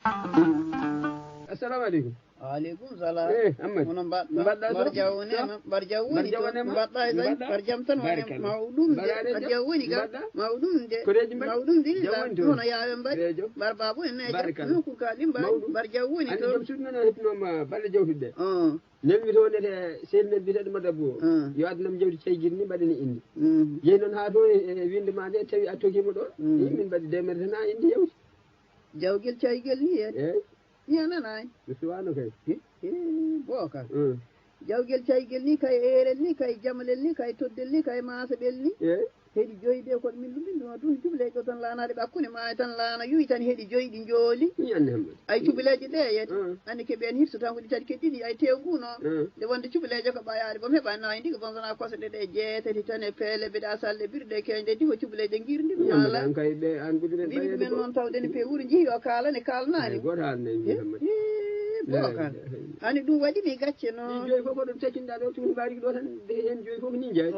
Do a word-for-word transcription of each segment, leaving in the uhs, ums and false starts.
Assalamu aleykum. Waaleykum salam. Eh, Ammadi. Hono mbaɗɗa? Mbaɗɗa mbar jaw woni e ma? Mbar jaw woni. Mbar jaw woni e ma? Mbaɗɗa e tañ? Mbar jam tan woni e ma? Mawɗum de. Mbar jaw woni ga? Mawɗum de. Koreeji mbaɗi? Mawɗum de. Jam woni toon. Hono yaawe mbaɗi? Mbar baabo en neeja. Barikalla. Noon kurkaaɗi mbaɗi. Mawɗum. Mbar jaw woni toon. Anndi joom suudu men o heɓnoo ma balle jawtude de. Nelmi to wonete sehil men biyeteeɗo Madabu o. Yo addanam jawdi caygiri ni mbaɗani indi. Yehi noon haa to e, e winnde ma nde tawi a togiima ɗo. Min mbaɗi deux mètres tan a indi yawti. Jawgel caygel ni en. Eey. Mi a nanaani. Mi suwaano kay. He, he, Bookar. Jawgel caygel ni kay eerel ni kay jamalel ni kay toddel ni kay maasaɓel ni. Eey. Heɗi joyi de kono min ɗum min ɗum ɗum cuɓleeje ɗo tan laanaade ɓe hakkunde ma e tan laana yuwi tan heɗi joyi ɗi njooli. Mi annde hemɓe. Ay cuɓleeje ɗe yet. Anne keɓe en hirso tan ko ɗi tati keɗɗiɗi ay tew ngu noon. Nde wonde cuɓleeje ko ɓayaade boom heɓa nayi ndi ko boom sona kosɗe ɗe jeetati tan e peele mbeɗa salɗe birɗe keñde ndi ko cuɓleeje ngirndi ɗum ala. An kay ɓe an ɓuɗuɗen ɓayede men noon tawde ne pe wuro jeehi o kaalane kaalnaani. Gooto haalnay mi hemɓe. Bookar. Hani ɗum waɗi mi gacce noon. Ɗi joyi fof ko ɗum tekinɗa ɗo tun mbaari ɗo tan heen joyi fof ni jeeyi.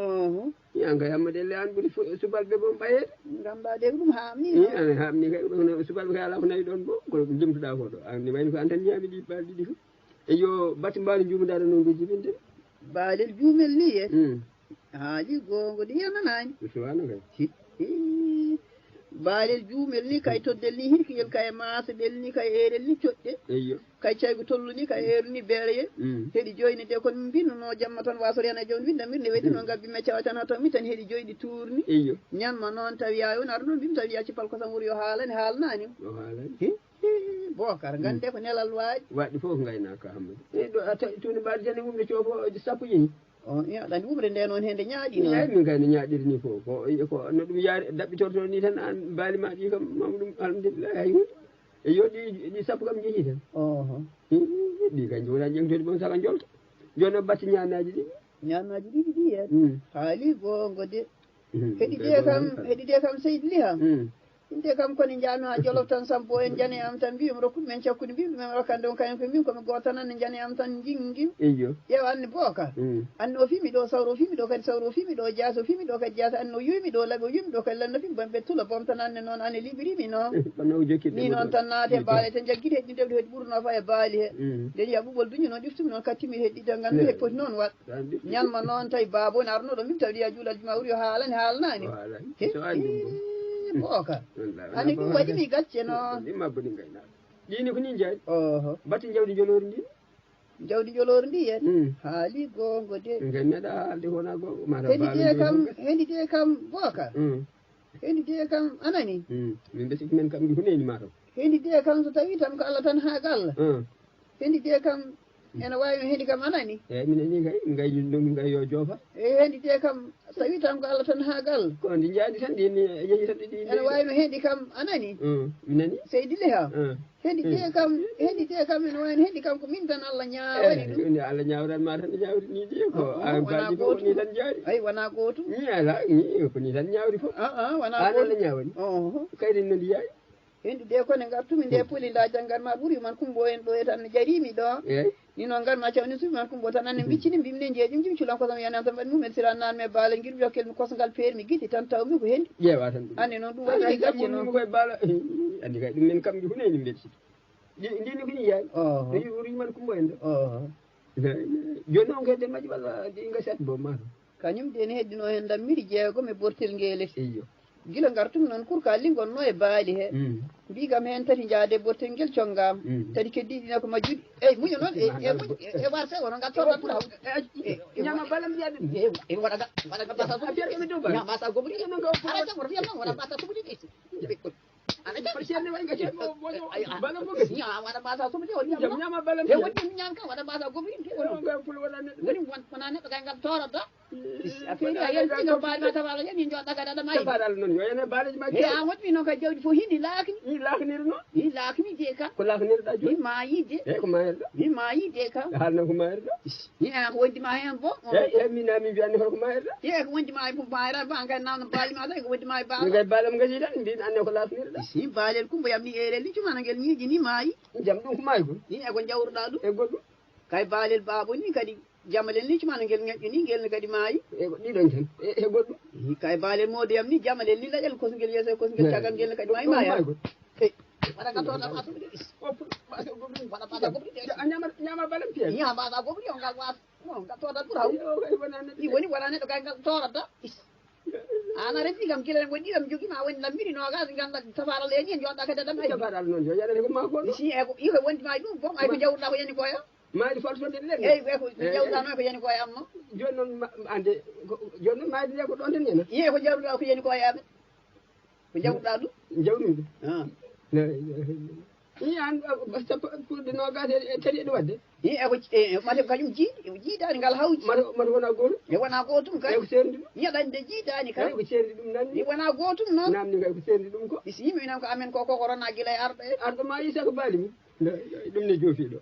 Yan kay Hammadi Elle an ɓuri subalɓe boom ɓayeede. Ngannduɗaa de ko ɗum haamni. An haamni kay ɗum subalɓe kay alaa ko nawi ɗoon boom ko limtuɗaa ko ɗo. An ni wayno ko an tan ñaami ɗi balɗe ɗiɗi fof. E yo batte mbaali njuumdaade noon ɗo jibinde. Baalel juumel ni en. Haali goonga de yananaani. Suwaano kay. Baalel juumel ni kay toddel ni hirkiyel kay maasaɓel ni kay eerel ni coɗɗe. Eyyo. Kay caygu tollu ni kay eeru ni beereye. Heɗi joyni de kon mbinnuno jamma tan wasori hen e joom winda mirde weydi noon ngabbi meccawa tan hoto mi tan heɗi joyɗi tuurni. Eyyo. Ñanma noon tawi yaay on arno mbimi tawi yaa cippal kosam wuro yo haalani haalnaani. O haalani. Bookar ngannde ko nelal waaji. Waɗɗi fof ko ngaynaaka Hammadi. E ɗo a tawi tuni mbaɗi jane wumde coofo sappo ƴeñi. On aɗa anndi wumde nde noon hende ñaaɗi noon. Eyi min kay no ñaaɗiri ni fof ko ko no ɗum yaari daɓɓitorto ni tan an baali ma ɗi kam mam ɗum alhamdulillahi hay hunde. E yo ɗi ɗi sappo kam jeehi tan. Oho. Ɗi kay jowna ƴeŋtode boom saka jolta. Jono batte ñaanaaji ɗi. Ñaanaaji ɗiɗi ɗi en. Haali goonga de. Heɗi de kam heɗi de kam seydi liha. Inde kam koni njaami haa Jolof tan sampo en jane am tan mbiyum rokkude men cakkude mbiyum ɗumen rokkande on kañum ko min komi gooto tan anne jane am tan jingim. Eyyo. Ƴeew anne Bookar. Anne o fimi ɗo sawro o fimi ɗo kadi sawro o fimi ɗo jaasi o fimi ɗo kadi jaasi anne o yumi ɗo laɓi o yumi ɗo kadi lanno fimi bamɓe tula bom tan anne noon anne liɓirimi noon. Kono o jokki ni noon tan naate baale tan jaggiti heɗi ndewde heɗi ɓurno fa e baali he. Nden ya ɓuɓol duñi noon ɗiftumi noon kattimi heɗi de nganndu he poti noon waɗ. Ñalma noon tawi baaba woni arnoɗo min tawi ya juulal juma wuri o haalani haalnani. Bookar. Hani ɗum waɗi mi gacce noon. Ɗini ko ni jaaɗi. Oho. Batte jawdi joloori ndi. Jawdi joloori ndi en. Haali goonga de. Ngen meɗa haalde ko wona goonga mata. Hendi de kam hendi de kam Bookar. Hendi de kam anani. Min mbesi men kam ndi huneyni mata. Hendi de kam so tawi tan ko Allah tan haa galla. Hendi de kam ene waawi no hendi kam anani. Eyi minen ni kay min ngayi ɗum ɗum min ngayi yo joofa. Eyi hendi de kam so tawi tan ko Allah tan haa galla. Ko ndi jaadi tan ɗi ni yehi tan ɗi ene waawi no hendi kam anani. Mi nani. Seydi Liha. Hendi de kam hendi de kam ene waawi no hendi kam ko min tan Allah ñaawani ɗum. Ɗum Allah ñaawran ma tan ñaawri ni de ko an baji ko ni tan jaari. Ay wona gootum. Ni ala ni ko ni tan ñaawri fof. Aa wona gootum. Allah ñaawani. Kayri no ndi yaari. Hendu de kone ngartumi nde poli nda janngan ma ɓuri man kumbo en ɗo e tan jarimi ɗo. Ni noon ngar ma cawni suufi man kumbo tan anne mbiccini mbimi ne jeeƴum jim culan kosam yanan tan mbaɗi mumen siran nan me baale ngir jokkel mi kosngal peer mi giti tan taw mi ko hendi. Ƴeewa tan ɗum anne noon ɗum waɗi gacce noon koye baala. Andi kay ɗum men kam ndi huneni mbeɗ siki. Ndi ndi ni ko ni yaay. Ɗo yiwuri man kumbo en ɗo. Jooni noon kay de majji walla ɗi gasat bo ma. Kañum de ne heddino heen ndammiɗi jeegom e bortel ngeelete. Iyo. Gila ngartumi noon kurka lingol no e baali he. Mbi kam heen tati njaade bortel ngel conngaama. Tati keddiiɗi ne ko majjuɗi. Eyi muño noon e e muño e warse wono ngal torra ɓura hawde. Ñama balam mbiya ɗum. E waɗa ga waɗa ga basa gomri. Ñama sa gomri. Ala sa wor fiyam noon wala basa gomri. Ana jam. Ko ceerno waɗi ngati. Bala mo ngati. Ñaama waɗa mbasa soble woni. Jam ñaama bala. He woni mi ñaam kan waɗa mbasa gomri. Woni won wona neɗɗo kay ngal torata. Affaire a yalti no baali ma tabaala yani jo daga dada mai. Tabaala non yo yana baali ma. He a woni non ka jawdi fo hindi lakni. Ni lakni no. Ni lakni de ka. Ko lakni da jo. Ni mayi de. E ko mayi da. Ni mayi de ka. Hal na ko mayi da. Ni a ko wonti ma hen bo. E e mi na mi biyan ko mayi da. Ye ko wonti ma ko bayra ba ngal nan baali ma da ko wonti ma ba. Ni ngal balam ngati da. Ndin anne ko lakni da. Si baalel kumbo yam ni erel ni cumana ngel ñiiƴi ni maayi. Jam ɗum ko maayi ko. Ni e ko jawruɗaa ɗum. E goɗɗum. Kay baalel baabo ni kadi jamalel ni cumana ngel ñaƴƴu ni ngel ne kadi maayi. E ko ɗiɗon tan. E e goɗɗum. Kay baalel moodeyam ni jamalel ni laƴal kosngel yeeso e kosngel caggal ngel ne kadi maayi maaya. Waɗa ka toota ma suɓi de is. Waɗa mbaasa gobri de. A ñama, ñama balam piya. Ñama mbaasa gobri o ngal waas. Mo ngal toota ɓura haw. Yo, kay wona neɗɗo. I woni wona neɗɗo kay ngal toorata is. An a refi kam gila en woni ɗiɗam jogi ma woni lammiri no gas ganda safara le ni en joɗɗa kadi ɗam ay. Safara non yo yaɗa ko ma ko. Si e ko iko wondi ma ɗum bom ay ko jawɗa ko yani koya. Maali fal sonde ɗen. Ey ɓe ko jawɗa no ko yani koya amma. Joni non ande joni non maali ne ko ɗon den yana. Ye ko jawɗa ko yani koya amen. Ko jawɗa ɗum. Jawmi. Ah. La ilaha illallah. Ni an sappo ɓurɗe nogas e tati eɗo wadde. Ni e ko mate kañum jiiɗi e jiidaani ngal hawji. Mate mate wona gootum. E wona gootum kay. E ko seerndi ɗum. Ñaɗani de jiidaani kay. E ko seerndi ɗum nan ni. Wona gootum noon. Namni kay ko seerndi ɗum ko. Isi yimɓe minen ko amen ko koko rona gila e arɗo e. Arɗo ma isa ko baali mum. Ɗum ne joofi ɗo.